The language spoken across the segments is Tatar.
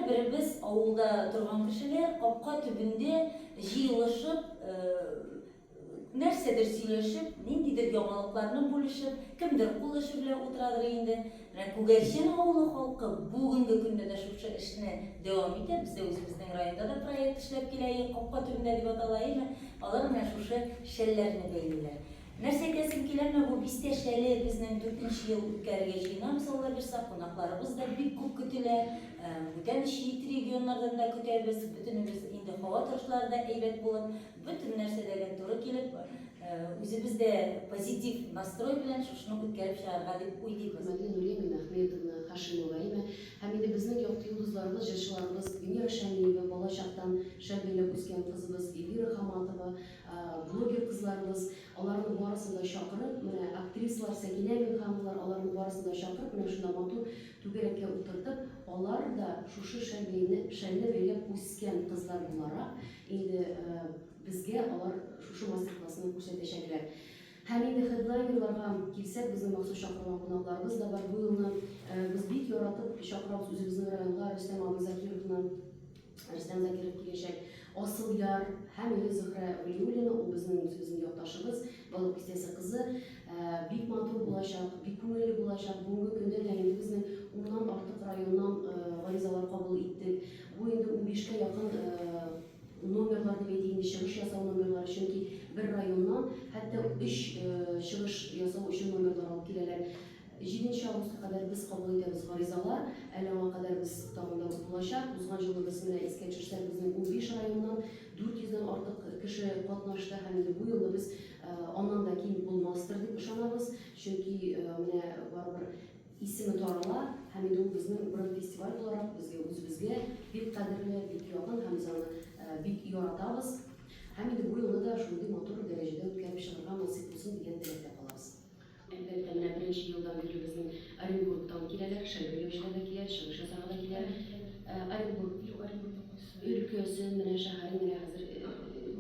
Һәрберебез авылда торган кешеләр капка төбендә җыелышып, нәрсәдер сөйләшеп, ниндидер яңалыкларны бүлешеп, кемдер кул эше белән утырадыр инде. Менә Күгәрчен авылы халкы бүгенге көндә дә шушы эшне дәвам итә. Бездә үзебезнең районда да проект эшләп килә, Капка төбендә дип атала, әйеме? Алар менә шушы шәлләрне бәйлиләр. Нәрсә әйтәсем килә, менә бу бистә шәле безнең дүртенче ел үткәрергә җыенабыз, Алла бирса, кунакларыбыз да бик күп көтелә, бүтән чит регионнардан да көтәбез, бөтенебез инде һава торышлары да әйбәт булып, бөтен нәрсә дә гел туры килеп, үзебез дә позитив настрой белән шушыны үткәреп чыгарга дип уйлыйбыз. Хөрмәтле Нурия Минәхметовна Хашимова, әйме? Һәм инде безнең якты йолдызларыбыз, җырчыларыбыз Венера Шәмиева, балачактан шәл бәйләп үскән кызыбыз Эльвира Хаматова, Блогер кызларыбыз, аларны барысын да чакырып, менә актрисалар Сәкинә Миңхановалар, аларны барысын да чакырып, менә шунда матур түгәрәккә утыртып, алар да шушы шәл бәйне, шәлне бәйләп үскән кызлар буларак, инде безгә алар шушы мастер-классны күрсәтәчәкләр. Һәм инде хедлайнерларга килсәк, безнең махсус чакырылган кунакларыбыз да бар. Бу елны без бик яратып чакырабыз үзебезнең районга Рөстәм абый Закировны. Рөстәм Закиров киләчәк. Асылъяр һәм инде Зөһрә Вәлиуллина, ул безнең үзебезнең якташыбыз, Балык Бистәсе кызы. Бик матур булачак, бик күңелле булачак. Бүгенге көндә дә инде безнең уннан артык районнан гаризалар кабул иттек. Бу инде унбишкә якын номерлар дип әйтик инде, чыгыш ясау номерлары, чөнки бер районнан хәтта өч чыгыш ясау өчен номерлар алып киләләр. Җиденче августка кадәр без кабул итәбез гаризалар. Әле аңа кадәр без тагын да булачак. Узган елны без менә искә төшерсәк, безнең 15 районнан 400 дән артык кеше катнашты һәм инде бу елны без аннан да ким булмастыр дип ышанабыз. Чөнки менә барыбер исеме тарала һәм инде ул безнең бренд-фестиваль буларак безгә үзебезгә бик кадерле, бик якын һәм без аны бик яратабыз. Һәм инде бу елны да шундый матур дәрәҗәдә үткәреп чыгарга насыйп булсын дигән теләктә калабыз. Әлбәттә, менә беренче елдан бирле безнең Оренбургтан киләләр, шәл бәйләүчеләр дә килә, чыгыш ясарга да килә. Оренбург өлкәсе, менә шәһәрен менә хәзер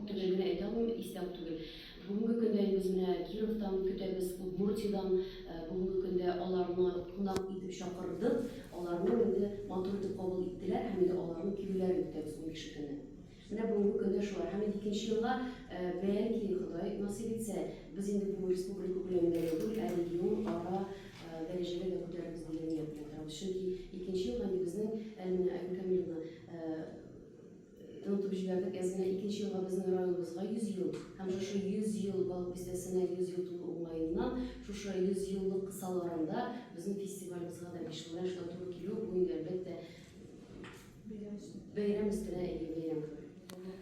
төгәл генә әйтә алмыйм, истә үк түгел. Бүгенге көндә инде без менә Кировтан көтәбез, Удмуртиядән. Бүгенге көндә аларны кунак итеп чакырдык, аларны инде матур итеп кабул иттеләр һәм инде аларның килүләрен көтәбез унбише көнне. Менә бүгенге көндә шулай. Һәм инде икенче елга, бәлки, Ходай насыйп итсә, без инде бу республика күләмендә генә түгел, ә регион ара дәрәҗәгә дә күтәрербез дигән ният белән торабыз. Чөнки икенче елга инде безнең, әле менә Айгөл Камилевна онытып җибәрдек, әз генә, икенче елга безнең районыбызга 100 ел. Һәм шушы 100 ел Балык Бистәсенә 100 ел тулу уңаеннан, шушы 100 еллык кысаларында безнең фестивалебезгә дә биш ел белән шулай туры килү, бу инде, әлбәттә, Бәйрәм өстенә, әйе, бәйрәм кебек.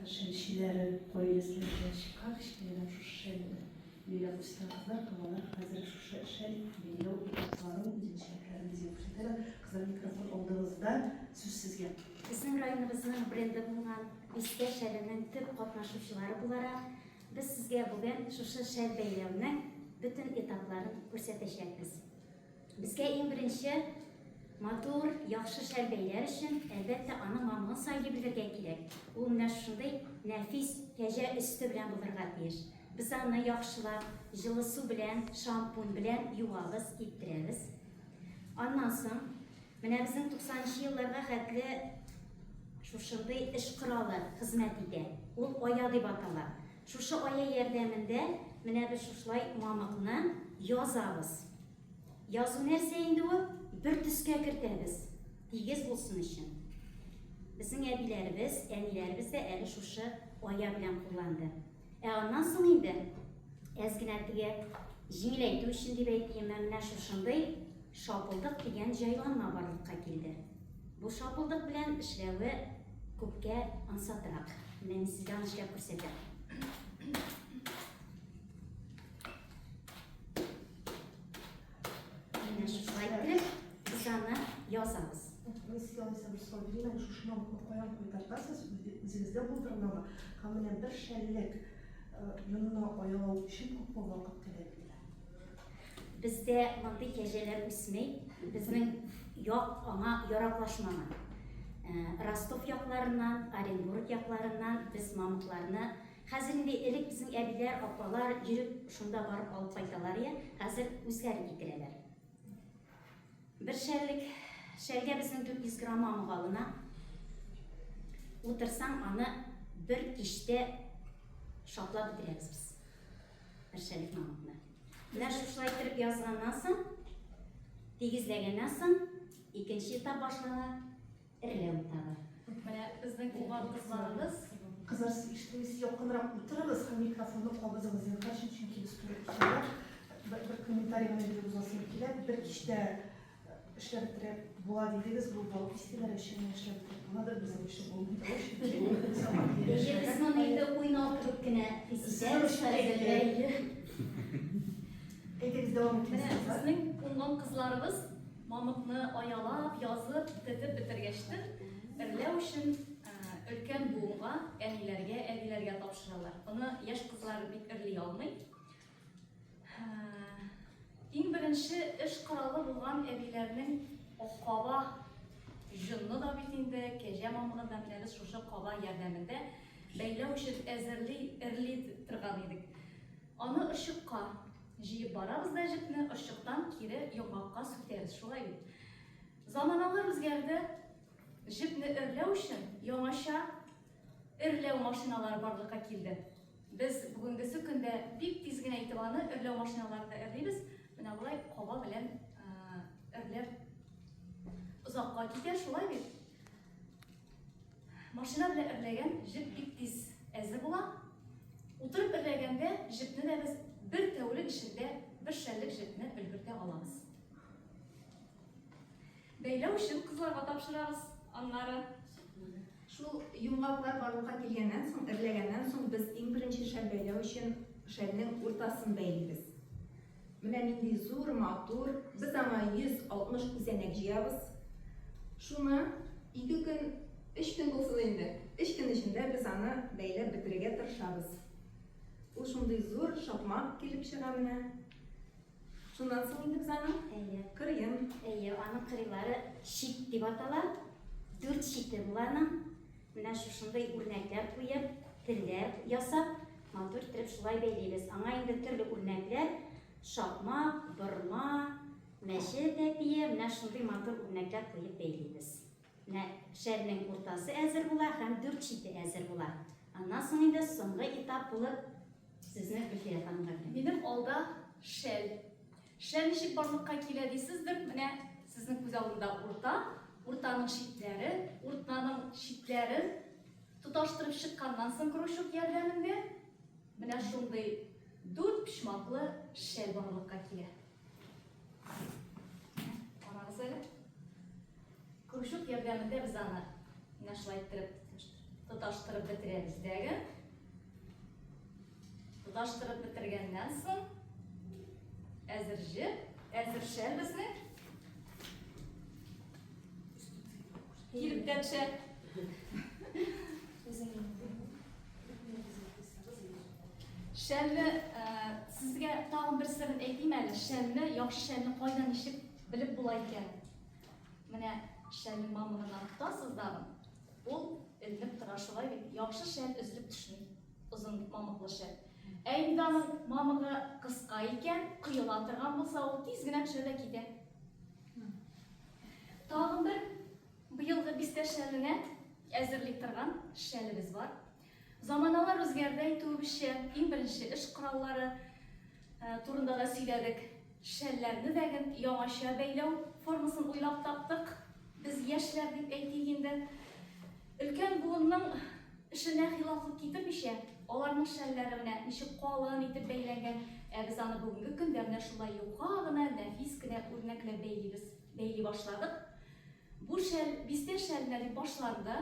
Шәлчеләре гаиләсеннән чыккан кечкенәдән шушы шәлне бәйләп үскән кызлар һәм алар хәзер шушы шәл бәйләү этапларын, үзенчәлекләрен безгә күрсәтәләр. Кызлар, микрофон алдыгызда, сүз сезгә. Безнең районыбызның бренды булган Бистә шәленең төп катнашучылары буларак, без сезгә бүген шушы шәл бәйләүнең бөтен этапларын күрсәтәчәкбез. Безгә иң беренче матур, яхшы шәл бәйләр өчен, әлбәттә, аның мамыгын сайлый белергә кирәк. Ул менә шушындый нәфис кәҗә өсте белән булырга тиеш. Без аны яхшылап җылы су белән, шампунь белән юабыз, киптерәбез. Аннан соң, менә безнең 90 нчы елларга хәтле шушындый эш коралы хезмәт итә. Ул оя дип атала. Шушы ая ярдәмендә менә без шушылай мамыкны язабыз. Язу нәрсә инде ул? Бер төскә кертәбез, тигез булсын өчен. Безнең әбиләребез, әниләребез дә әле шушы ая белән кулланды. Ә аннан соң инде әз генә теге җиңеләйтү өчен дип әйтимме, менә шушындый шапылдык дигән җайланма барлыкка килде. Бу шапылдык белән эшләве күпкә ансатрак. Менә мин сезгә аны эшләп күрсәтәм. Менә шулай итеп без аны язабыз. Мин сезгә алайса бер сорау бирим әле, шушы мамыкны каян кайтартасыз, үзегездә булдырыламы? Һәм менә бер шәллек йонны аялау өчен күпме вакыт таләп ителә? Бездә мондый кәҗәләр үсми, безнең як аңа яраклашмаган. Ростов якларыннан, Оренбург якларыннан без мамыкларны хәзер инде элек безнең әбиләр, апалар йөреп шунда барып алып кайталар ия, хәзер үзләре китерәләр. Бер шәллек шәлгә безнең 400 грамм мамык алына. Утырсаң, аны бер кичтә шаплап бетерәбез без. Бер шәлек мамыкны. Менә шушылай иттереп язганнан соң, тигезләгәннән соң, икенче этап башлана, эрләү этабы. Менә безнең уңган кызларыбыз. Кызлар, сез ишеттегез, сез якынрак утырыгыз һәм микрофонны кабызыгыз зинһар өчен, чөнки без туры эфирда. Бер, бер комментарий генә биреп узасым килә. Бер кичтә эшләп бетереп була дидегез, бу балык бистәләре өчен генә эшләп бетереп буладыр, безнең өчен булмый ул, чөнки Әйе, без моны инде уйнау кебек кенә хис итәбез хәзер. Әйе. Әйдәгез, дәвам итегез, Менә кызлар. безнең уңган кызларыбыз мамыкны аялап, язып, тетеп бетергәчтен, эрләү өчен өлкән буынга, әниләргә, әбиләргә тапшыралар. Моны яшь кызлар бик эрли алмый. Иң беренче эш коралы булган әбиләрнең каба җонны да бит инде, кәҗә мамыгын да менә без шушы каба ярдәмендә бәйләү өчен әзерли, эрли торган идек. Аны орчыкка җыеп барабыз да җепне орчыктан кире йомгакка сүтәбез, шулай бит. Заманалар үзгәрде. Җепне эрләү өчен яңача эрләү машиналары барлыкка килде. Без бүгенгесе көндә бик тиз генә итеп аны эрләү машиналарында эрлибез. Менә болай каба белән эрләп озакка китә, шулай бит? Машина белән эрләгән җеп бик тиз әзер була. Утырып эрләгәндә җепне дә без бер тәүлек эчендә бер шәллек җепне өлгертә алабыз. Бәйләү өчен кызларга тапшырабыз аннары. Шул йомгаклар барлыкка килгәннән соң, эрләгәннән соң без иң беренче шәл бәйләү өчен шәлнең уртасын бәйлибез. Менә нинди зур, матур. Без аңа 160 күзәнәк җыябыз. Шуны ике көн, өч көн булсын инде, өч көн эчендә без аны бәйләп бетерергә тырышабыз. Ул шундый зур шакмак килеп чыга менә. Шуннан соң инде без аның Әйе. кырыен. Әйе, аның кырыйлары чит дип атала. Дүрт чите була аның. Менә шушындый үрнәкләр куеп, телләр ясап, матур иттереп шулай бәйлибез. Аңа инде төрле үрнәкләр, шакмак, борма, мәче тәпие, менә шундый матур үрнәкләр куеп бәйлибез. Менә шәлнең уртасы әзер була һәм дүрт чите әзер була. Аннан соң инде соңгы этап булып Сезне Гөлфия ханымга бирәм. Минем алда шәл. Шәл ничек барлыкка килә дисездер? Менә сезнең күз алдында урта, уртаның читләре, уртаның читләрен тоташтырып чыкканнан соң крючок ярдәмендә менә шундый дүрт почмаклы шәл барлыкка килә. Карагыз әле. Крючок ярдәмендә без аны менә шулай иттереп тоташтырып бетерәбез дәге. Тоташтырып бетергәннән соң әзер җеп, әзер шәл безнең. Килеп тә төшә. Шәлне сезгә тагын бер серен әйтим әле. Шәлне, яхшы шәлне кайдан ничек белеп була икән? Менә шәлнең мамыгыннан тотасыз дагы, ул эленеп тора шулай бит. Яхшы шәл өзелеп төшми, озын мамыклы шәл. Ә инде аның мамыгы кыска икән, коела торган булса, ул тиз генә төшә дә китә. Тагын бер быелгы бистә шәленә әзерли торган шәлебез бар. Заманалар үзгәрде, әйтүебезчә, иң беренче эш кораллары турында да сөйләдек. Шәлләрне дә гел яңача бәйләү формасын уйлап таптык. Без яшьләр дип әйтик инде. Өлкән буынның эшенә хилафлык китермичә, аларның шәлләре менә ничек калын итеп бәйләнгән, ә без аны бүгенге көндә менә шулай юка гына, нәфис кенә үрнәкләп бәйлибез, бәйли башладык. Бу шәл бистә шәленә дип башланды.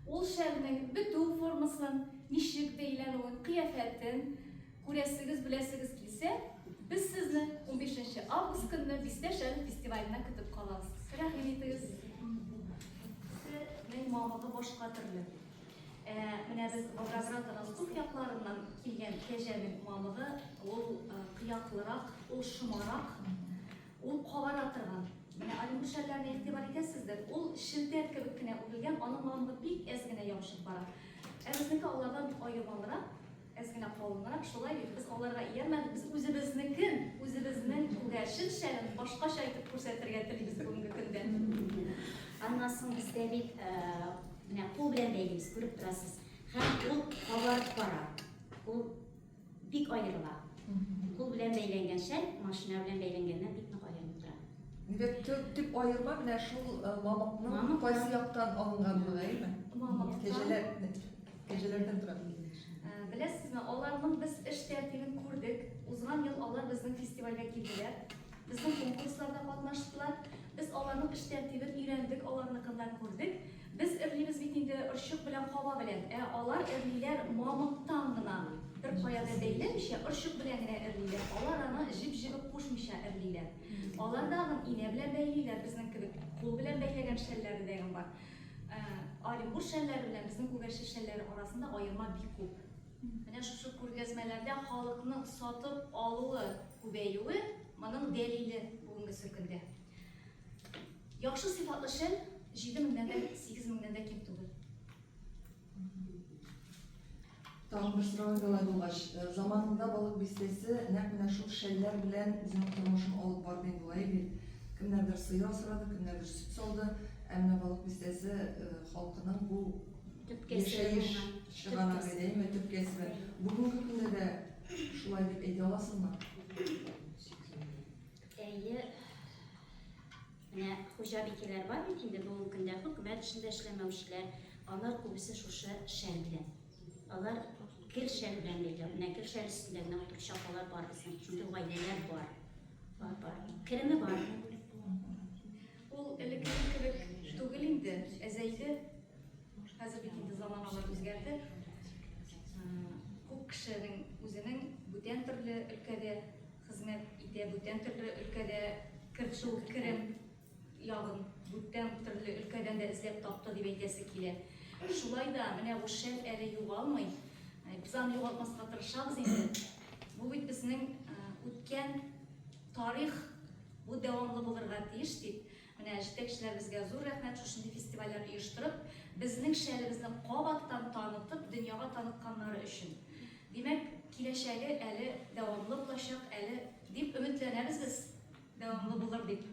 Ул шәлнең бетү формасын, ничек бәйләнүен, кыяфәтен күрәсегез, беләсегез килсә, без сезне унбишенче август көнне Бистә шәле фестиваленә көтеп калабыз. Рәхим итегез! Нең мамыгы башка төрле. Ә менә без Волгоград, Ростов якларыннан килгән кәҗәнең мамыгы ул кыяклырак, ул шомарак. Ул кабара торган. Менә Оренбур шәлләренә игътибар итәсездер, ул челтәр кебек кенә үрелгән, аның мамыгы бик әз генә ябышып бара. Ә безнеке алардан аермалырак, әз генә калынрак, шулай бит, без аларга иярмәдек, без үзебезнекен, үзебезнең күгәрчен шәлен башкача итеп күрсәтергә телибез бүгенге көндә. Аннан соң бездә бит. Менә кул белән бәйлибез, күреп торасыз. Һәм ул кабарып бара. Ул бик аерыла. Кул белән бәйләнгән шәл машина белән бәйләнгәннән бик нык аерылып тора. Димәк, төп, төп аерма менә шул э, мамыкның Мамыктан. кайсы яктан алынганлыгы, әйеме? Мамыктан. Кәҗәләр, кәҗәләрдән тора. Э, Беләсезме, аларның без эш тәртибен күрдек. Узган ел алар безнең фестивальгә килделәр. Безнең конкурсларда катнаштылар. Без аларның эш тәртибен өйрәндек, аларныкында күрдек. Без эрлибез бит инде орчык белән каба белән, ә алар эрлиләр мамыктан гына. Бер кая да бәйләмичә, орчык белән генә эрлиләр. Алар аны җеп-җебе кушмыйча эрлиләр. Алар тагын инә белән бәйлиләр, безнең кебек кул белән бәйләгән шәлләре дә бар. Э, Оренбур шәлләре белән безнең Күгәрчен шәлләре арасында аерма бик күп. Менә шушы күргәзмәләрдә халыкның сатып алуы күбәюе моның дәлиле бүгенгесе көндә. Яхшы сыйфатлы шәл 7 меңнән дә 8 меңнән дә ким түгел. Тагын бер сорау инде алай булгач, э, заманында Балык Бистәсе нәкъ менә шул шәлләр белән үзенең тормышын алып барды инде алай бит. Кемнәрдер сыер асрады, кемнәрдер сөт салды, ә менә Балык Бистәсе э, халкының бу Төп кәсебе яшәеш булган. Төп чыганагы, кәсебе. әйме, төп кәсебе. Бүгенге көндә дә шулай дип әйтә аласыңмы? Әйе. Менә хуҗабикәләр бар бит инде бүгенге көндә хөкүмәт эшендә эшләмәүчеләр, алар күбесе шушы шәл белән. Алар гел шәл белән бәйләү. Менә гел шәл өстендә генә утыручы апалар бар безнең. Шундый гаиләләр бар. Бар, бар. Кереме бар. Ул элеккеге кебек түгел инде, әзәйде. Хәзер бит инде заманалар үзгәрде. Күп кешенең үзенең бүтән төрле өлкәдә хезмәт итә, бүтән төрле өлкәдә кертү, керем ягын бүтән төрле өлкәдән дә эзләп тапты дип әйтәсе килә. Шулай да менә бу шәл әле югалмый. Без аны югалтмаска тырышабыз инде. Бу бит безнең үткән тарих, бу дәвамлы булырга тиеш дип. Менә җитәкчеләребезгә зур рәхмәт шушындый фестивальләр оештырып, безнең шәлебезне кабаттан танытып, дөньяга танытканнары өчен. Димәк, киләчәге әле дәвамлы булачак, әле дип өметләнәбез без, дәвамлы булыр дип.